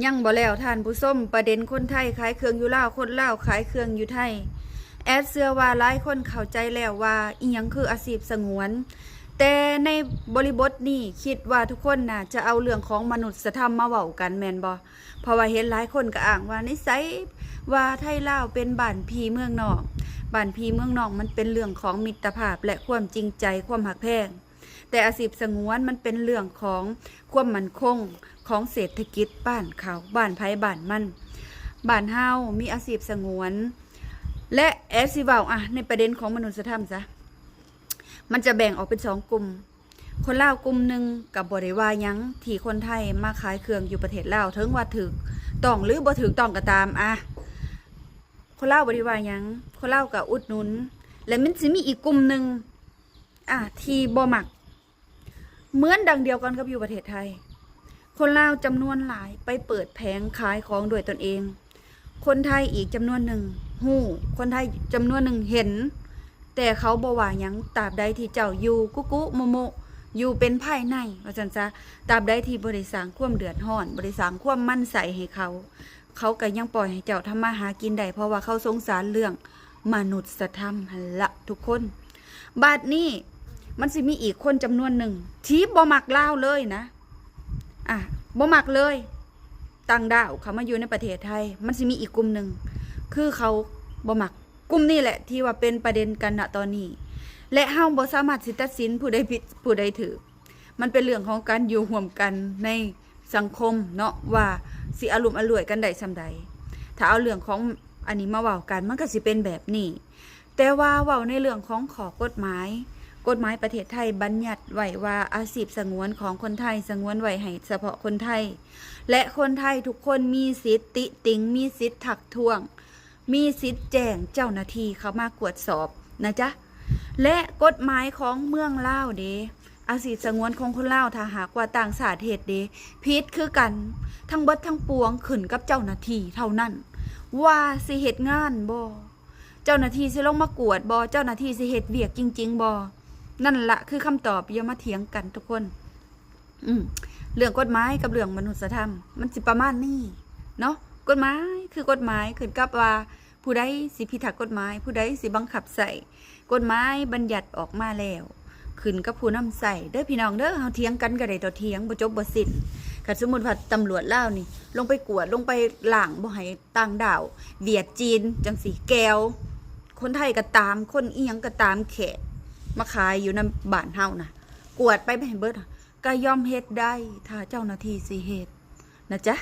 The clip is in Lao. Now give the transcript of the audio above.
ຍັງບໍ່ແລ້ວທ່ານຜູ້ຊົມ, ປະເດັນຄົນໄທຂາຍເຄື່ອງຢູ່ລາວ, ຄົນລາວຂາຍເຄື່ອງຢູ່ໄທ. ແອດເຊື່ອວ່າຫຼາຍຄົນເຂົ້າໃຈແລ້ວວ່າອີ່ຫຍັງຄືອາຊີບສະຫງວນ, ແຕ່ໃນບໍລິບົດນີ້ຄິດວ່າທຸກຄົນໜ້າຈະເອົາເລື່ອງຂອງມະນຸດສະທຳມາເວົ້າກັນແມ່ນບໍ່? ເພາະວ່າເຫັນຫຼາຍຄົນກໍອ້າງວ່າ ໃນໃສວ່າໄທລາວເປັນບ້ານພີ່ເມືອງນ້ອງ, ບ້ານພີ່ເມືອງນ້ອງມັນເປັນເລື່ອງຂອງມິດຕະພາບ ແລະ ຄວາມຈິງໃຈ, ຄວາມຮັກແພງ. ແຕ່ອາຊີບສະຫງວນມັນເປັນເລື່ອງຂອງຄວາມໝັ້ນຄົງຂອງເສດຖະກິດບ້ານເຂົາ, ບ້ານໃຜບ້ານມັນ. ບ້ານເຮົາມີອາຊີບສະຫງວນ ແລະ ແອດຊິເວົ້າ ອະ ໃນປະເດັນຂອງມະນຸດສະທຳຊະ, ມັນຈະແບ່ງອອກເປັນສອງກຸ່ມ. ຄົນລາວກຸ່ມໜຶ່ງກໍບໍ່ໄດ້ວ່າຫຍັງທີ່ຄົນໄທມາຂາຍເຄື່ອງຢູ່ປະເທດລາວ, ເຖິງວ່າຖືກຕ້ອງ ຫຼື ບໍ່ຖືກຕ້ອງກໍຕາມ, ອະ ຄົນລາວບໍ່ໄດ້ວ່າຫຍັງ, ຄົນລາວກໍອຸດໜູນ. ແລະ ມັນຊິມີອີກກຸ່ມໜຶ່ງ ອາ ທີ່ບໍ່ມັກ, ເໝືອນດັ່ງດຽວກັນກັບຢູ່ປະເທດໄທ. ຄົນລາວຈຳນວນຫຼາຍໄປເປີດແຜງຂາຍຂອງດ້ວຍຕົນເອງ. ຄົນໄທອີກຈຳນວນໜຶ່ງຮູ້, ຄົນໄທຈຳນວນໜຶ່ງເຫັນ, ແຕ່ເຂົາບໍ່ວ່າຫຍັງ ຕາບໃດທີ່ເຈົ້າຢູ່ກຸກຸໂມໂມະ, ຢູ່ເປັນພາຍໃນ ວ່າຊັ້ນຊະ, ຕາບໃດທີ່ບໍ່ໄດ້ສ້າງຄວາມເດືອດຮ້ອນ, ບໍ່ໄດ້ສ້າງຄວາມໝັ້ນໄສ້ໃຫ້ເຂົາ, ເຂົາກໍຍັງປ່ອຍໃຫ້ເຈົ້າທຳມາຫາກິນໄດ້, ເພາະວ່າເຂົາສົງສານເລື່ອງມະນຸດສະທຳຫັ້ນລະທຸກຄົນ. ບາດນີ້ມັນຊິມີອີກຄົນຈຳນວນໜຶ່ງທີ່ບໍ່ມັກລາວເລີຍນະ, ອາ ບໍ່ມັກເລີຍ. ຕ່າງດ້າວເຂົ້າມາຢູ່ໃນປະເທດໄທ, ມັນຊິມີອີກກຸ່ມໜຶ່ງ ຄືເຂົາບໍ່ມັກ. ກຸ່ມນີ້ແຫຼະທີ່ວ່າເປັນປະເດັນກັນນະຕອນນີ້ ແລະ ເຮົາບໍ່ສາມາດຊິຕັດສິນຜູ້ໃດຜິດຜູ້ໃດຖືກ. ມັນເປັນເລື່ອງຂອງການຢູ່ຮ່ວມກັນໃນສັງຄົມເນາະ ວ່າຊິອາລຸມອະລວຍກັນໄດ້ສ່ຳໃດ. ຖ້າເອົາເລື່ອງຂອງອັນນີ້ມາເວົ້າກັນ ມັນກໍຊິເປັນແບບນີ້. ແຕ່ວ່າເວົ້າໃນເລື່ອງຂອງຂໍ້ກົດໝາຍ, ກົດໝາຍປະເທດໄທບັນຍັດໄວ້ວ່າອາຊີບສະຫງວນຂອງຄົນໄທ ສະຫງວນໄວ້ໃຫ້ສະເພາະຄົນໄທ ແລະ ຄົນໄທທຸກຄົນມີສິດຕິຕິງ, ມີສິດທັກທ້ວງ, ມີສິດແຈ້ງເຈົ້າໜ້າທີ່ເຂົ້າມາກວດສອບນະຈະ. ແລະ ກົດໝາຍຂອງເມືອງລາວເດ, ອາຊີບສະຫງວນຂອງຄົນລາວ ຖ້າຫາກວ່າຕ່າງຊາດເຮັດເດ, ຜິດຄືກັນ. ທັງເບິດທັງປວງຂຶ້ນກັບເຈົ້າໜ້າທີ່ເທົ່ານັ້ນ ວ່າຊິເຮັດງານບໍ່? ເຈົ້າໜ້າທີ່ຊິລົງມາກວດບໍ່? ເຈົ້າໜ້າທີ່ຊິເຮັດວຽກຈິງໆບໍ່? ນັ້ນລະຄືຄຳຕອບ. ຢ່າມາຖຽງກັນທຸກຄົນ. ອືມ ເລື່ອງກົດໝາຍກັບເລື່ອງມະນຸດສະທຳ ມັນຊິປະມານນີ້ເນາະ. ກົດໝາຍຄືກົດໝາຍ, ຂຶ້ນກັບວ່າຜູ້ໃດຊິພິທັກກົດໝາຍ, ຜູ້ໃດຊິບັງຄັບໃຊ້. ກົດໝາຍບັນຍັດອອກມາແລ້ວ ຂຶ້ນກັບຜູ້ນຳໃຊ້ເດີພີ່ນ້ອງເດີ. ເຮົາຖຽງກັນກໍໄດ້ຕໍ່ຖຽງ ບໍ່ຈົບບໍ່ສິ້ນ. ຄັນສົມມຸດວ່າຕຳຫຼວດລາວນີ້ລົງໄປກວດ, ລົງໄປລ້າງ ບໍ່ໃຫ້ຕ່າງດ້າວຫວຽດຈີນຈັ່ງຊີ້ ແກ່ວ ຄົນໄທກໍຕາມ, ຄົນອີ່ຫຍັງກໍຕາມ, ແຂກມາຂາຍຢູ່ນຳບ້ານເຮົານະ, ກວດໄປໃຫ້ເບິດ ກໍຍອມເຮັດໄດ້ ຖ້າເຈົ້າໜ້າທີ່ຊິເຮັດນະຈະ.